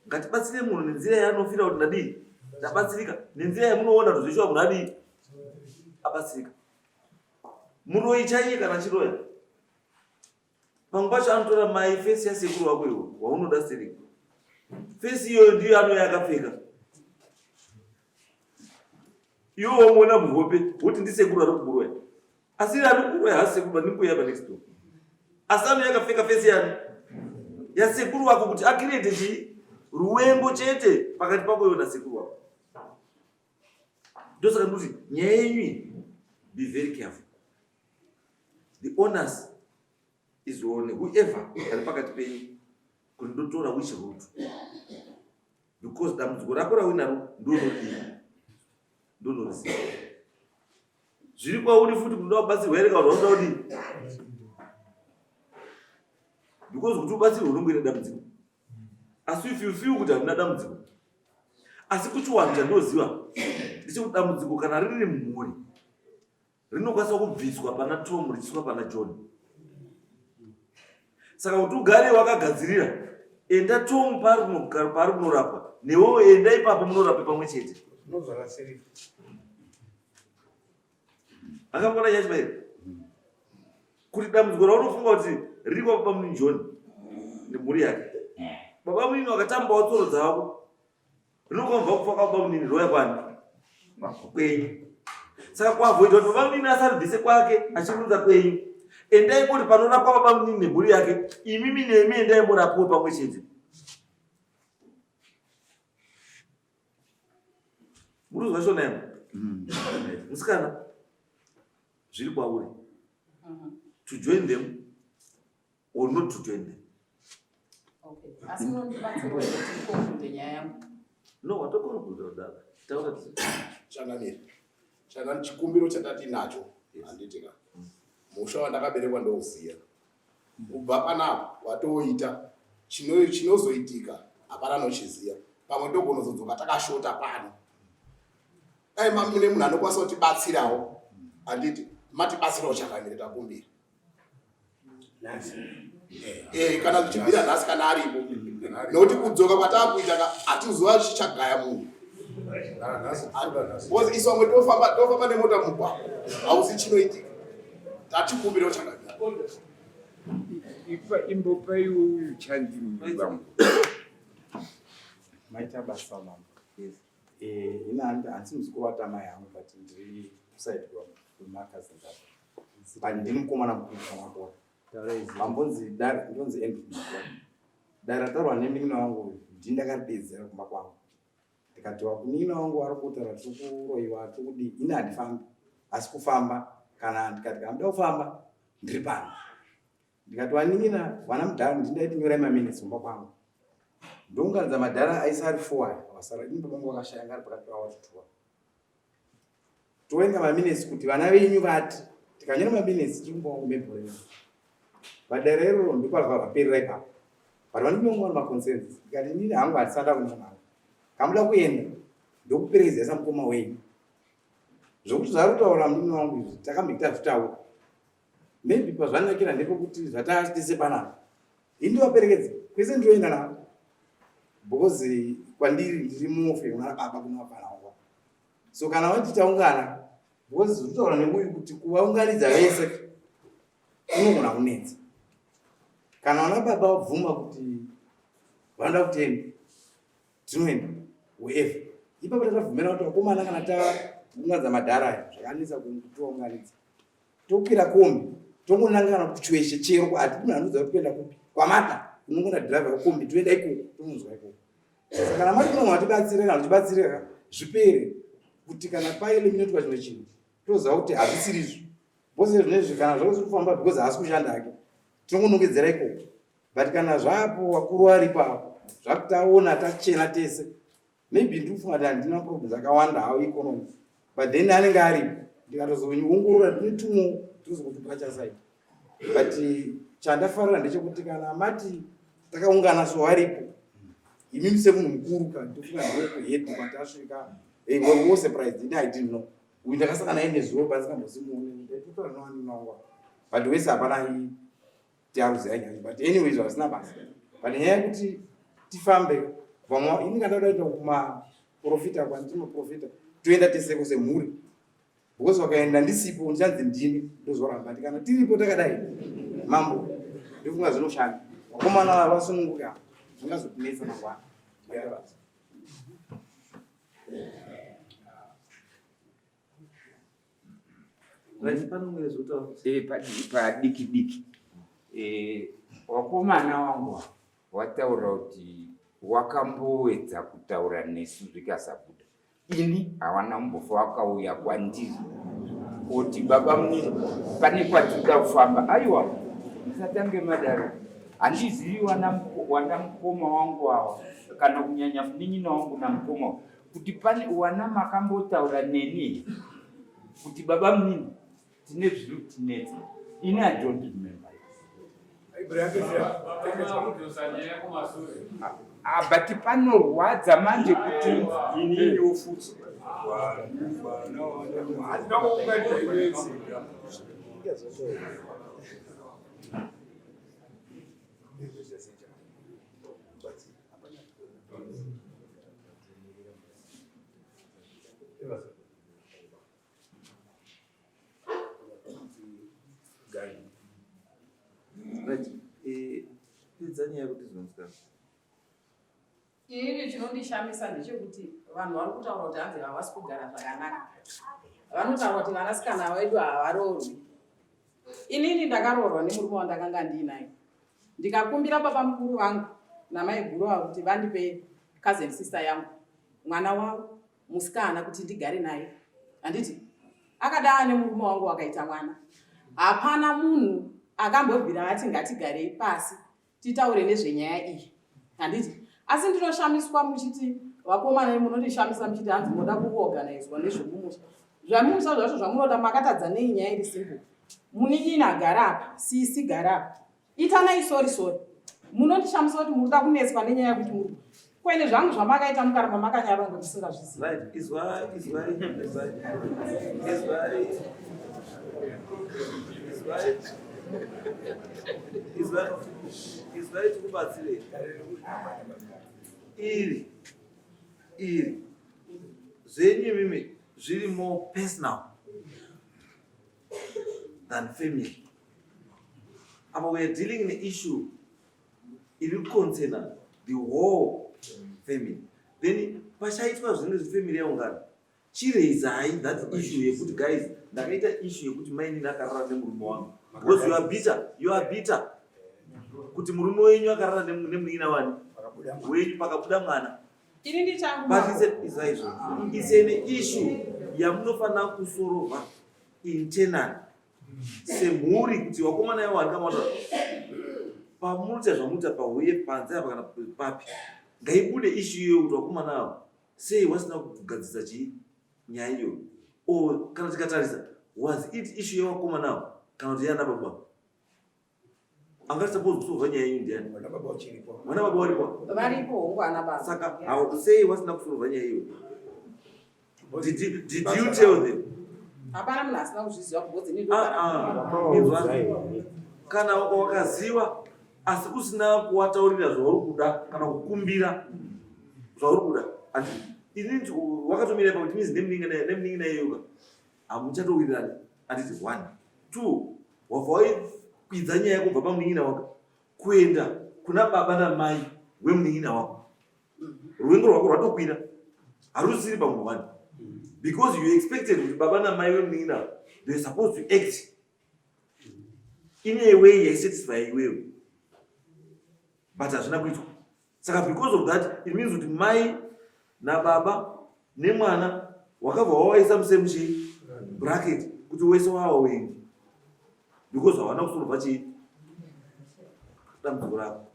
Ngatibatsire munhu nenzira yaanofira kuti ndadii, ndabatsirika, nenzira yamunoona kuti zveshuwa munhu adii, abatsirika. Muroyi chaiye kana chiroya pamwe pacho anotora mai fesi yasekuru wako iwe waunoda stereki fesi iyoyo ndiyo anouya akapfeka iwe wamuona muhope woti ndisekuru ari kumuroya asi ari kuroya hasi sekuru ndimbuya pa next door asi anouya akapfeka fesi yani yasekuru wako kuti akirete chii ruwengo chete pakati pako iwe nasekuru wako ndosaka ndikuti nyaya yenyu iyi be very careful the onus is on whoever ari pakati penyu kuti ndotora which route because dambudziko rako rauinaro ndonodii ndonoriziva zviri kwauri futi kuti unoda kubatsirwa here kana kuti unoda kudii because kuti ubatsirwe unongoita dambudziko asi if you feel kuti handina dambudziko asi kuchiwanhu chandinoziva ndechekuti dambudziko kana riri mumhuri rinokwanisa kubviswa pana tom richiiswa pana john saka kuti ugare wakagadzirira enda tom paari kunorapwa newewo enda ipapo munorape pamwe chete akambona chacho mairi kuti dambudziko raunofunga kuti riri kwababa munini john nemhuri yake baba munini vakatambawo tsoro dzavo rinokomva kufa kwababa munini roya kwani kwenyu saka kuavoida kuti baba munini asaribvise kwake achirunza kwenyu endai kuti panorapwa baba munini nemhuri yake imimi nemi endai murapiwe pamwe chete Muruzwa shona yangu. Musikana zviri kwauri. To join them or not to join them. Okay. Asi munondibatsira kuti ndikokunde nyaya yangu. No, watokona kudada. Taura tisi. Changamire. Changamire chikumbiro chatati nacho. Handiti ka. Musha wandakaberekwa ndouziya. Kubva panapa watoita chinozoitika hapana anochiziva. Pamwe togonozodzoka takashota pano. Dai mune munhu anokwanisa kutibatsirawo handiti matibatsirawo changamire takumbira. Eh, kana zvichibvira nhasi kana aripo nokuti kudzoka kwataakuita ka hatizuva zvichagaya munhu because isu vamwe tofamba tofamba nemota mugwagwa hauzi chinoitika tatikumbira chakadai Ipa imbopa iwe uyu chanzi bambo. Maita basa mambo. Yes. Eh, ina hanzi muzukuru watamai hangu but ndiri kuside kwema cousins apa. But ndini mukomana mukuru kwamakore. Mambonzi dare ndonzi Andrew Makore. Dare rataurwa nemunin'ina wangu uyu ndini ndakaridedzera kumba kwangu. Ndikati wamunin'ina wangu ari kutaura tiri kuroiwa tiri kudii ini handifambi asi kufamba kana ndikati kana muda kufamba ndiri pano. Ndikati wanin'ina wana mudhara ndini ndaiti nyorai maminitsi kumba kwangu. Ndounganidza madhara aisa ari four aya vasara ini baba vangu vakashaya anga ari pakati pavo vatutuwa. Towenga maminitsi kuti vana venyu vati tikanyora maminitsi tiri kumba kwangu mebhora ino. Vadare iroro ndipo rakaperera ipapo. But vanenge vangu vane maconsensus. Ndikati inini hangu handisada kuenda navo. Kamuda kuenda ndokuperekedza samukoma wenyu. Zvokuti zvaari kutaura munin'ina wangu izvi takambenge tazvitaura. Maybe pazvanakira ndepekuti zvatese panapa. Ini ndovaperekedza kwese ndinoenda navo. Because kwandiri ndiri mufe kuna baba kuna vapfana vangu. So kana vati taungana because zvinotaura neuyu kuti kuvaunganidza vese unogona kunetsa. Kana vana baba vabvuma kuti vanoda kutenda tinoenda wherever. Ipapo takabvumira kuti vakomana kana taunganidza madhara aya zvakanetsa kutiwaunganidza. Tokwira kombi tongonanga kana kuchiweshe chero hati munhu anoudza kuti kuenda kupi kwamada unongona driver wekombi toenda ikoko tononzwa ikoko. Saka kana mati munhu watibatsire kana tibatsire zvipere kuti kana paeliminatwa chimwe chinhu toziva kuti hazvisiri izvo because zvinezvi kana zvose kufamba because haasi kushanda hake tinongonongedzera ikoko but kana zvapo vakuru varipo apo zvakutaona tachena tese maybe ndiri kufunga kuti handina problems akawanda hawo economy but then anenge aripo ndikatozoongorora tine tumwe tinozokutupacha side but chandafarira ndechekuti kana mati takaungana so varipo imimi semunhu mukuru ka ndofunga ndokuhead kwatasvika eh, we were surprised ini i didn't know uyu ndakasangana naye nezuro pandisingambosimuone ndaitotaura newaninawa but wese hapana tiaruziva nyaya but anyway zvazvina basa but nyaya yekuti tifambe vamwe ini kana kuda kuenda kumaprofita kwandinoprofita toenda teseko semhuri. Because wakaenda ndisipo ndichanzi ndini ndozoramba but kana tiripo takadai mambo ndifunga zvinoshanda. Vakomana vasununguka zvingazotinetsa mangwana. Basa. Padiki diki wakomana wangu wataura kuti wakambowedza kutaura nesu zvikasabuda. Ini hawana kumbofa wakauya kwandiri kuti baba munini pane kwatinoda kufamba. Aiwa, musatange madaro, handizivi wana mukoma wangu awa kana kunyanya munin'ina wangu namukoma kuti pane wana makambotaura neni kuti baba munini tine zviri kutinetsa. Ini I don't remember. Ah, but panorwadza manje kuti ininiwo futi Inini chinondishamisa ndechekuti vanhu vari kutaura kuti hanzi havasi kugara zvakanaka. Vanotaura kuti vanasikana vedu havaroorwi. Inini ndakaroorwa nemurume wandakanga ndiinaye. Ndikakumbira baba mukuru vangu namaiguru avo kuti vandipe cousin sister yangu mwana wavo musikana kuti ndigare naye. Handiti akadaa nemurume wangu wakaita mwana. Hapana munhu akambobvira ati ngatigarei pasi titaure nezvenyaya iyi. Handiti asi ndinoshamiswa muchiti vakomana munondishamisa muchiti hanzi munoda kuorganizwa nezvemumusha. Zvamumusha zvacho zvamunoda makatadza nei nyaya iri simple. Munin'ina gara apa, sisi gara apa. Itanai sorry sorry. Munondishamisa kuti munoda kunetswa nenyaya yekuti muri kwene zvangu zvamakaita mukaramba makanyarara ndisingazvizivi. Right, izwai, izwai, izwai. Izwai. Izwai. Izwai. Izwai tikubatsire. Iri. Iri. Zvenyu imimi zviri more personal than family. Apa we are dealing ne issue iri kuconcerna the whole family. Then pachaitwa zvinhu zvefamily yaungana, chireizai that issue yekuti guys ndakaita issue yekuti mainini akarara nemurume wangu because you are bitter, you are bitter kuti murume wenyu akarara nemunin'ina wani wenyu pakabuda mwana. Ini ndichangu. But it's a, it's an issue yamunofanira kusorova internally semhuri kuti vakomana ivo vandikamaona pamunoita zvamunoita pahuye panze apa kana papi ngaibude ishu iyoyo kuti vakomana avo sei wasina kugadzirisa chii nyaya iyoyo or kana tikatarisa was it ishu yevakomana avo kana kuti yana baba Angati suppose kusolva nyaya yenyu ndiani? Vana baba vachiripo. Vana baba varipo. Varipo hongu ana baba. Saka how sei wasina kusolva nyaya iyoyo? Did you, did you tell them? Hapana munhu asina kuzviziva because ini Ah, ah. Inzwa. Kana wakaziva asi usina kuwataurira zvauri kuda kana kukumbira zvauri kuda. Andi ini wakatomira ipapo it means nemunin'ina iyoyo hamuchatowirirani anditi one two wabva waikwidza nyaya kubva pamunin'ina wako kuenda kuna baba namai wemunin'ina wako ruvengo rwako rwatokwira harusiri pamunhu one because you expected kuti baba namai wemunin'ina they are supposed to act in a way yaisatisfy iwewe but hazvina kuitwa Saka because of that it means kuti mai nababa nemwana wakabva wawaisa musame chii bracket kuti wese wawa wengi because hawana kusolva chii dambudziko rako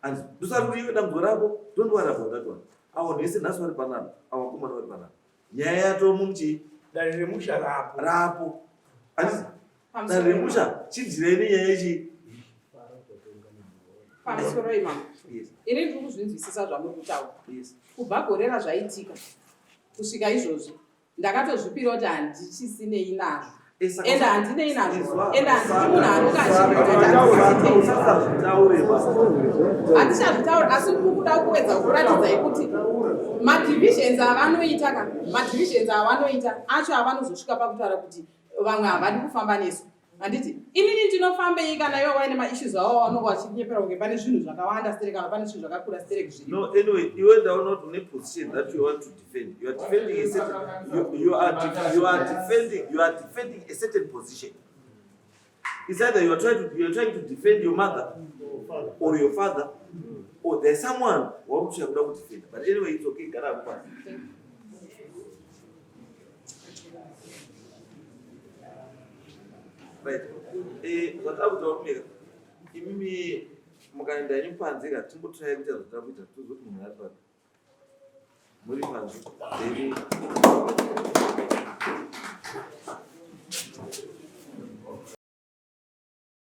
and ndosati kuti iwe dambudziko rako don't worry about that one awa vanhu vese nhasi vari panapa awa vakomana vari panapa nyaya yatomu muchii dare remusha rapo rapo andisi Dare remusha chidzirai nenyaya yechii Pamusoro imama. Ini ndiri kuzvinzwisisa zvamuri kutaura. Kubva gore razvaitika kusvika izvozvi ndakatozvipira kuti handichisinei nazvo. Ende handinei nazvo. Ende handidi munhu anonga achihandichazvitaura asi ndiri kuda kuedza kuratidzai kuti madivisions avanoita ka madivisions avanoita acho avanozosvika pakutaura kuti vamwe havadi kufamba nesu handiti inini ndinofambei kana ivo vaine maissues avo vanonga vachinyepera kunge pane zvinhu zvakawanda sterek kana pane zvinhu zvakakura sterek zviri no anyway iwe ndaona kuti une position that you want to defend you are defending a certain you, you are you are defending you are defending a certain position it's either you are trying to you are trying to defend your mother or your father or there's someone wakutsvaka kuda kudefenda but anyway it's okay gara hako pasi right eh, zvatakutaura kumeka imimi mukaenda henyu panze ka timbotirai kuita zvatakuita tozoti munhu ari papi muri panze then